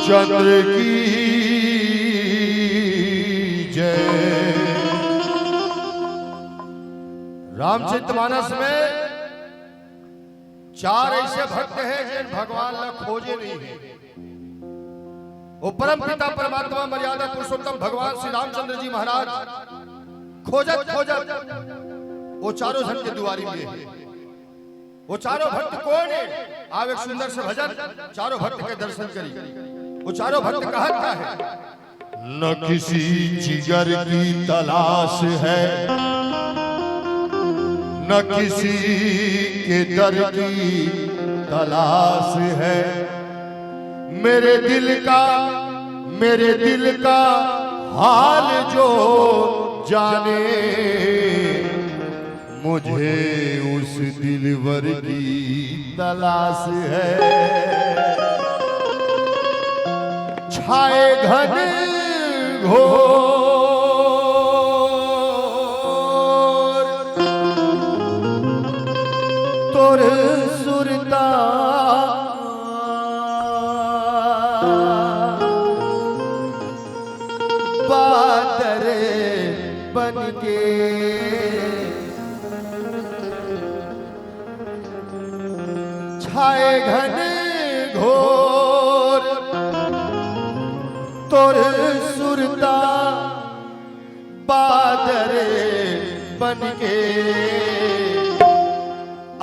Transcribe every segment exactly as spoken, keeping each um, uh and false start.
चंद्र की जय। रामचरितमानस में चार ऐसे भक्त हैं जिन भगवान ला खोजे नहीं है। वो परम पिता परमात्मा मर्यादा पुरुषोत्तम भगवान श्री रामचंद्र जी महाराज खोजत खोजत वो चारों झन के दुआरी में है। वो चारों भक्त कौन है? आओ एक सुंदर से भजन, चारों भक्त के दर्शन करी। वो चारों भक्त कहत का है? न किसी जिगर की तलाश है, न किसी के दर की तलाश है। मेरे दिल का, मेरे दिल का हाल जो जाने, मुझे उस दिलबर की तलाश है। छाए घन घोर तोर सुरता बादर बन के छाए घन घोर तोर सुरता बादर बन के।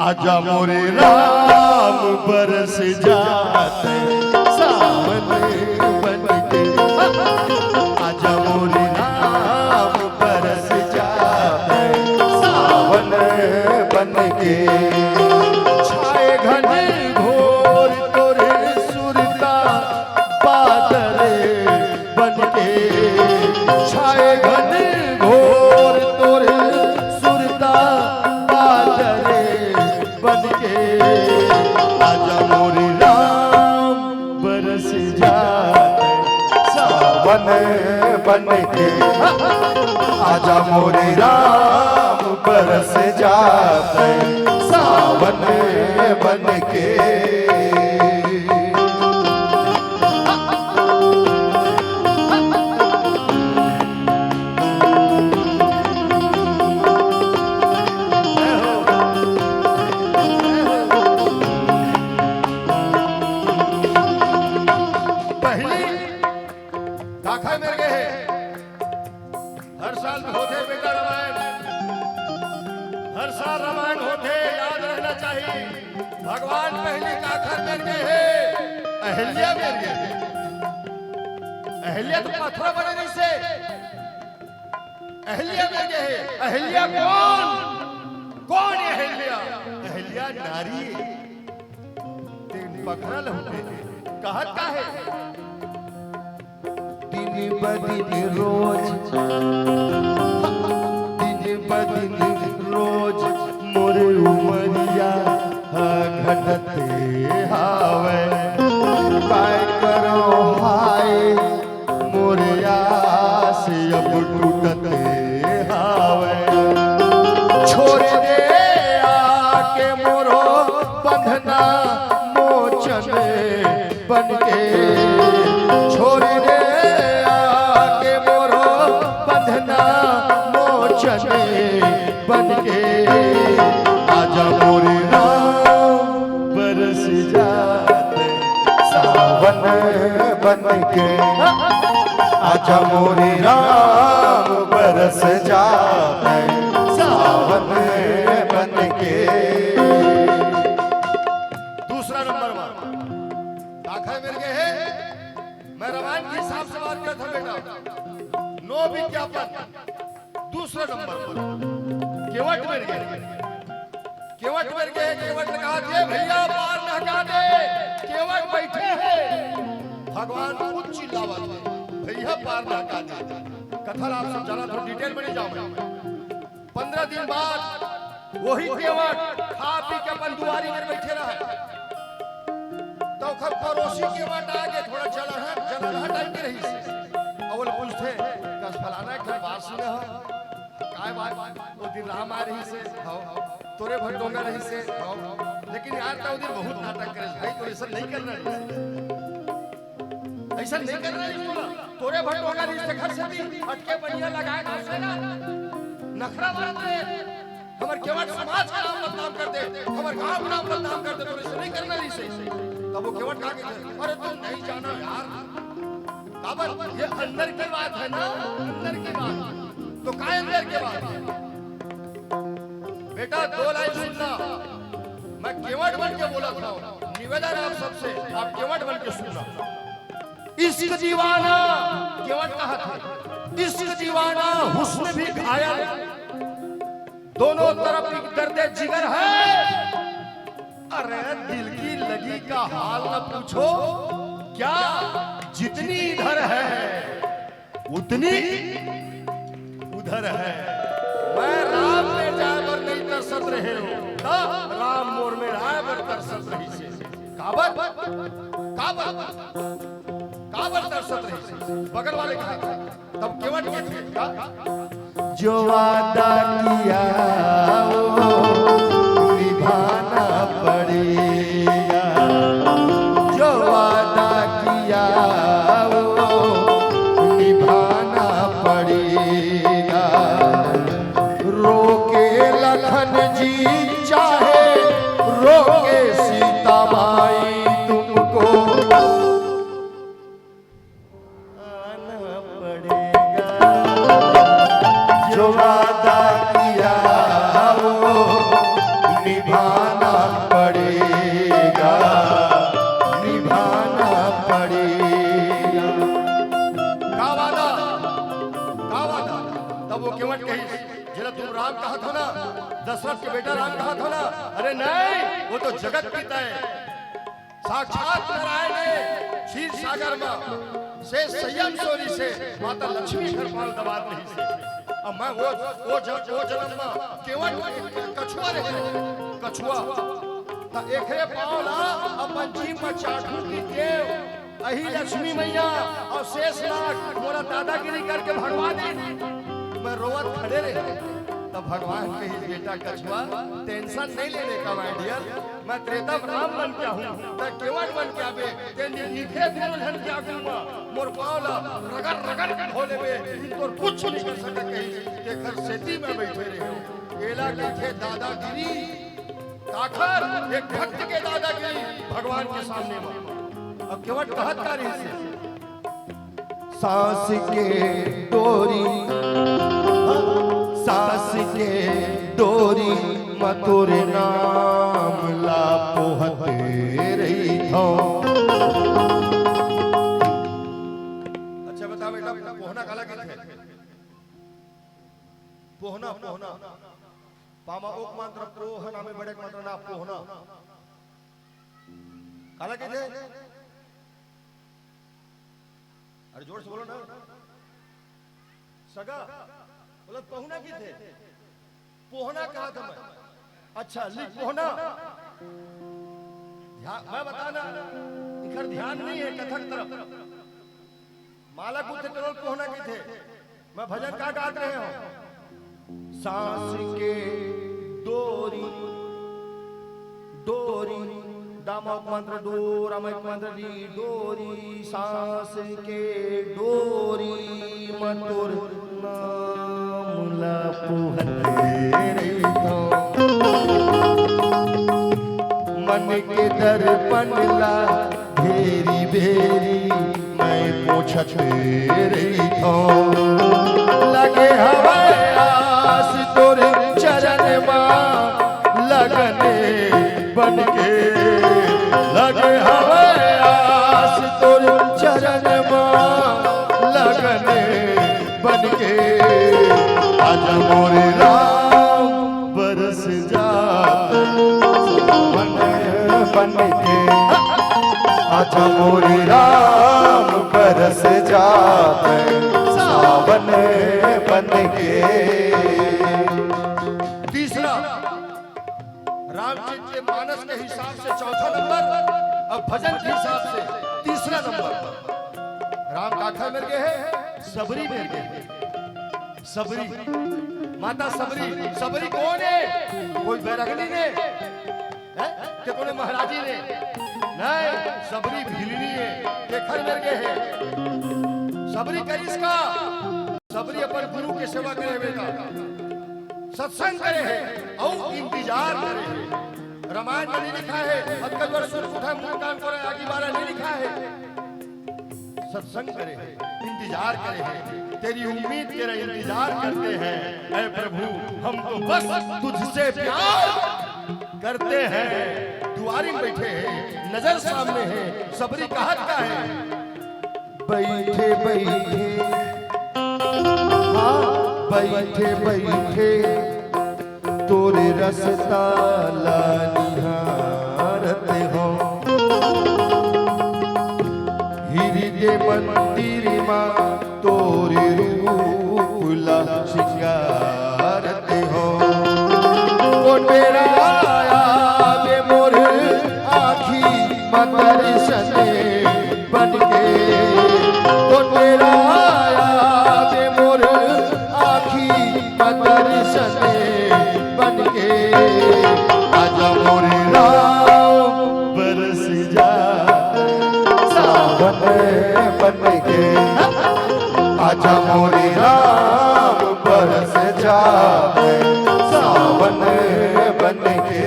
आजा मोरे राम बरस जात सावन बन के। आजा मोरे राम बरस जात सावन बन के। छाए घन घोर तोर सुरता बादर बन के। छाए घन घोर तोर सुरता बादर बन के। आजा मोरे राम बरस जात सावन बन के। आजा मोरे राम बरस जात सावन बन के। पहली काखर मेर गे हे। हर साल होथे बेटा रामायण, हर साल रामायण होथे, याद रहना चाहिए। भगवान पहली काखर मेर गे हे, अहिल्या मेर गे हे। अहिल्या तो पथरा बने नहीं से, अहिल्या मेर गे हे। अहिल्या कौन? कौन अहिल्या? अहिल्या नारी हे। तेन बखरा लहुटे हे। कहत का हे? दिन ब दिन रोज, दिन ब दिन रोज मोर उमरिया ह घटते हावय। काय करंव हाय मोर आस अब टूटते हावय। छोड़ दे आके मोरो बंधना मोचन बन के। छोड़ दे आके मोरो बंधना मोचन बन के। आजा मोरे राम बरस जात सावन बन के। आजा मोरे राम बरस जात सावन बन के। दूसरा नंबर मा काखर मेर गे हे। मैं रामायण के हिसाब से बात करत हंव बेटा। नो विज्ञापन। दूसरा नंबर मा केवट मेर गे हे। केवट मेर गे हे, केवट ल कहत हे, "भैया पार नहका दे।" केवट बइठे हे, भगवान खुद चिल्लावत हे, "भैया पार नहका दे।" कथा ला आप सब जानत हो, detail में नहीं जावंव मैं। पंद्रह दिन बाद वही केवट खा पी के अपन दुआरी में बइठे रहय। त ओखर पड़ोसी केवट आगे, थोड़ा जलहा, जलहा type के रहिस हे। अउ ओला पूछथे, "कस फलाना एक ठन बात सुने हंव, काय बात?" "ओ दिन राम आय रहिस हे।" "हव।" "तोरे भर डोंगा रहिस हे।" "हव।" "लेकिन यार, तैं ओ दिन बहुत नाटक करेस भाई, तोर अइसन नहीं करना रहिस हे।" अइसन नहीं करना रहिस तोला। तोरे भर होना रहिस, घर से भी हटके बढ़िया लगाए का सेना। नखरा मारत रहे। हमर केवट समाज के नाम बदनाम कर दे, हमर गांव के नाम बदनाम कर दे, तोरे से नहीं करना रहिस। तब वो केवट का कहथे, "अरे तुम नहीं जाना यार।" काबर? ये अंदर की बात है ना, अंदर की बात। तो काय अंदर की बात? बेटा, दो लाइन सुनना, मैं केवट बन के बोलत हूँ, निवेदन आप सबसे, आप केवट बन के सुनना। इश्क दीवाना, केवट कहत हे, इश्क दीवाना, हुस्न भी घायल, दोनों तरफ एक दर्द जिगर है। अरे दिल की लगी का हाल न पूछो, क्या जितनी इधर है उतनी उधर है। मैं राम में जाए बर नहीं तरसत रहे हो, त राम मोर में आए बर तरसत रहिसे। काबर? काबर? काबर तरसत रहिसे? बगल वाले कहा, तब केवट के थे का? जो वादा किया वो निभाना पड़ेगा, जो वादा किया वो निभाना पड़ेगा। रोके लखन जी चाहे रोके सीता माई तुमको आना पड़ेगा। जो वादा किया वो निभाना पड़ेगा, निभाना पड़ेगा। का वादा? का वादा? तब वो केवट कहिस, जेला तुम राम कहत हो ना, दशरथ के बेटा राम कहत हो ना, अरे नहीं, वो तो जगत पिता है। साक्षात नारायण हे क्षीर सागर म से संयम सोरी से माता लक्ष्मी घर पाल दबात रहिसे। अब मैं वो, वो ज-, वो जन्म म केवट कछुआ रहे, कछुआ। त एकरे पाँव ला अपन जीभ म चाटहूं कि देव, अही लक्ष्मी मैया अउ शेष नाग मोला दादागिरी करके भगवा दे। मैं रोवत खड़े रहे। तब भगवान कहिस, बेटा कछुआ, tension नहीं लेने का my dear, मैं त्रेता म राम बन के आहूं, त केवट बन के आबे, ते नि-, निभे दोनों झन के आगू म मोर पाँव ला रगड़ रगड़ के धो लेबे, तोर कुछ नहीं कर सकय कहिस, तेखर सेती मैं बइठे रहे हूं। एला कहिथे दादागिरी, काखर एक भक्त के दादागिरी भगवान के सामने म। अब केवट कहत का रहिसे? सांस के डोरी, सांस के डोरी म तोर नाम ला पोहत रहिथौं। अच्छा बता बेटा, पोहना काला कहिथे? पोहना, पोहना। पामा ओक मात्रा पोह नामे बड़े मात्रा ना पोहना। काला कहिथे? अरे जोर से बोलो ना। सगा, बोला पहुना कहिथे? पोहना कहा था मैं। अच्छा, लिख पोहना। ध्या-, मैं बताना, इखर ध्यान नहीं है कथक तरफ। माला कुछ टोल पोहना कहिथे। मैं भजन का गात रहे हूँ। सांस के डोरी, डोरी, डामक मंत्र डो, रामक मंत्र डी, डोरी, सांस के डोरी म तोर नाम ला पोहत रहिथौं। मन के दर्पण ला भेरी भेरी मैं पोछत रहिथौं। लगे हवय आस तोर चरण मा लगन बन के, लगे हवय आस तोर चरण मा लगन बन के। आजा मोरे राम बरस जा सावन बन के। आजा मोरे राम बरस जा सावन बन के। तीसरा, रामचरित मानस के हिसाब से चौथा नंबर अउ भजन के हिसाब से तीसरा नंबर। राम काखर मेर गे हे? सबरी मेर गे हे। सबरी, माता सबरी। सबरी कोन हे? कोई बैरगनी ने? हैं? के कोनो महाराजी ने? नहीं, सबरी भिलनी हे। केखर मेर गे हे? सबरी करिस का? सबरी अपन गुरु के सेवा करे हे बेटा, सत्संग करे हे अउ इंतजार करे हे। रामायण में नहीं लिखा है, अतका जोर सुरपुट हे, मुंह कान कोरा, आगी बारा नहीं लिखा है। सत्संग करे हे, इंतजार करे हे, तेरी उम्मीद, तेरा इंतजार करते हैं। ऐ प्रभु, हम तो बस तुझसे प्यार करते हैं। दुआरी में बैठे हे, नजर सामने हे, सबरी कहत का हे? बैठे बैठे, हाँ, बैठे बैठे तोरे रस्ता ला निहारत हों। हृदय मंदिर मा तोरे रूप ला सिंगारत हों। कोन बेरा आवे मोर आँखी म दर्शन बनके, कोन बेरा आवे मोर आँखी म दर्शन बनके। आजा मोरे राम, बरस जा सावन बनके। आजा मोरे राम, बरस जा सावन बनके।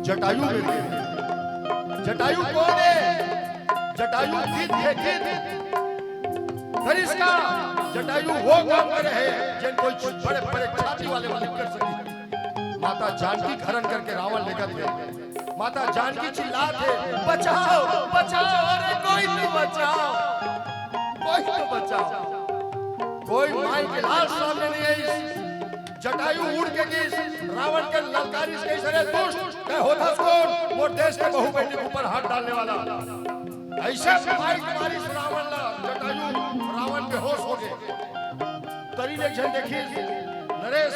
जटायु मिल गए। जटायु कौन है? जटायु गिद्ध है, गिद्ध। करिस का? जटायु वो काम करे हे, जेन कोई बड़े बड़े छाती वाले मन कर सके। माता जानकी का हरण करके रावण लेगत हे। माता जानकी चिल्लात हे, "बचाओ, बचाओ, अरे कोई तो बचाओ, कोई तो बचाओ।" कोई माई के लाल सामने नहीं आइस। जटायु उड़ के गिस, रावण के ललकारिस, कहिस, "अरे दुष्ट, तैं होथस कोन, मोर देश के बहू बेटी के ऊपर हाथ डालने वाला?" अइसे माई मारिस रावण ला, जटायु, रावण बेहोश हो गे। तरी ले झन देखिस, नरेश,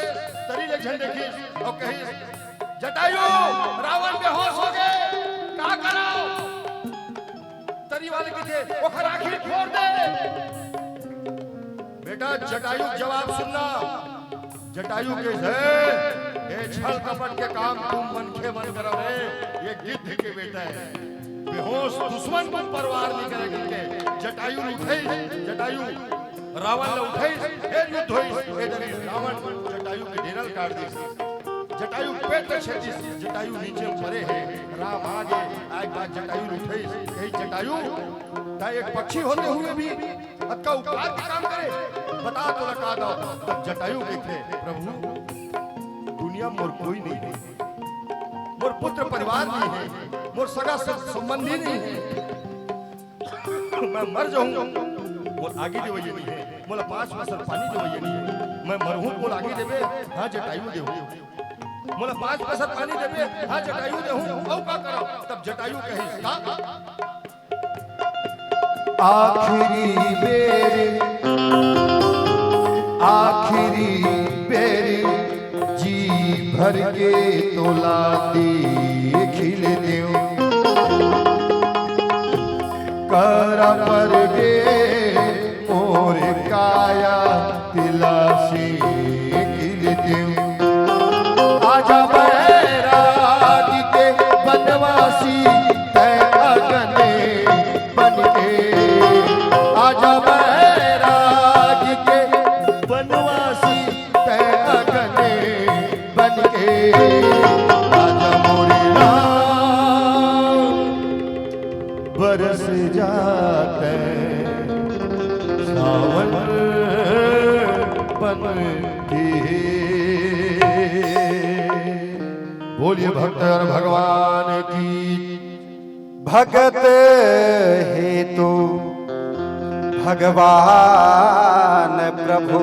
तरी ले झन देखिस अउ कहिस, "जटायु, रावण बेहोश हो गे, का करव?" तरी वाले कहिथे, "ओखर आँखी फोड़ दे।" बेटा, जटायु के जवाब सुनना। जटायु कहिस, "ए छल कपट के काम तुम मनखे मन करव रे, ये गिद्ध के बेटा हे। बेहोश दुश्मन को परवार नहीं करे।" कहिके जटायु ल उठइस, जटायु रावण ल उठइस, फेर युद्ध होइस, ए दरी रावण जटायु के डेरा ल काट दिस। जटायु पेट ल छेद दिस, जटायु नीचे म परे हे, राम आगे, आए के बाद जटायु ल उठइस, कहिस, "जटायु, तैं एक पक्षी होते हुए भी अतका उपकार के काम करे, बता तोला का दव?" तब जटायु कहिथे, "प्रभु, दुनिया म मोर कोई नहीं हे, मोर पुत्र परिवार नहीं हे, मोर सगा स-, संबंधी नहीं हे, मैं मर जाहूं, मोला आगी देवइया नहीं हे, मोला पांच पसर पानी देवइया नहीं हे, मैं मरहूं, मोला आगी देबे, हाँ जटायु देहूं, मोला पांच पसर पानी देबे, हाँ जटायु देहूं, अउ का करव?" तब जटायु कहिस, का? आखिरी बेर, आखिरी बेर जी भर के तोला देख लेतेंव। करा परगे मोर काया तिला सेंक लेतेंव। आजा बैरागी के बनवासी तैं अगने बनके, आजा बैरागी के बनवासी तैं अगने बनके, आजा मोरे राम, बरस जाते सावन बनके। बोलिए भक्त और भगवान की। भगत हे तो भगवान प्रभु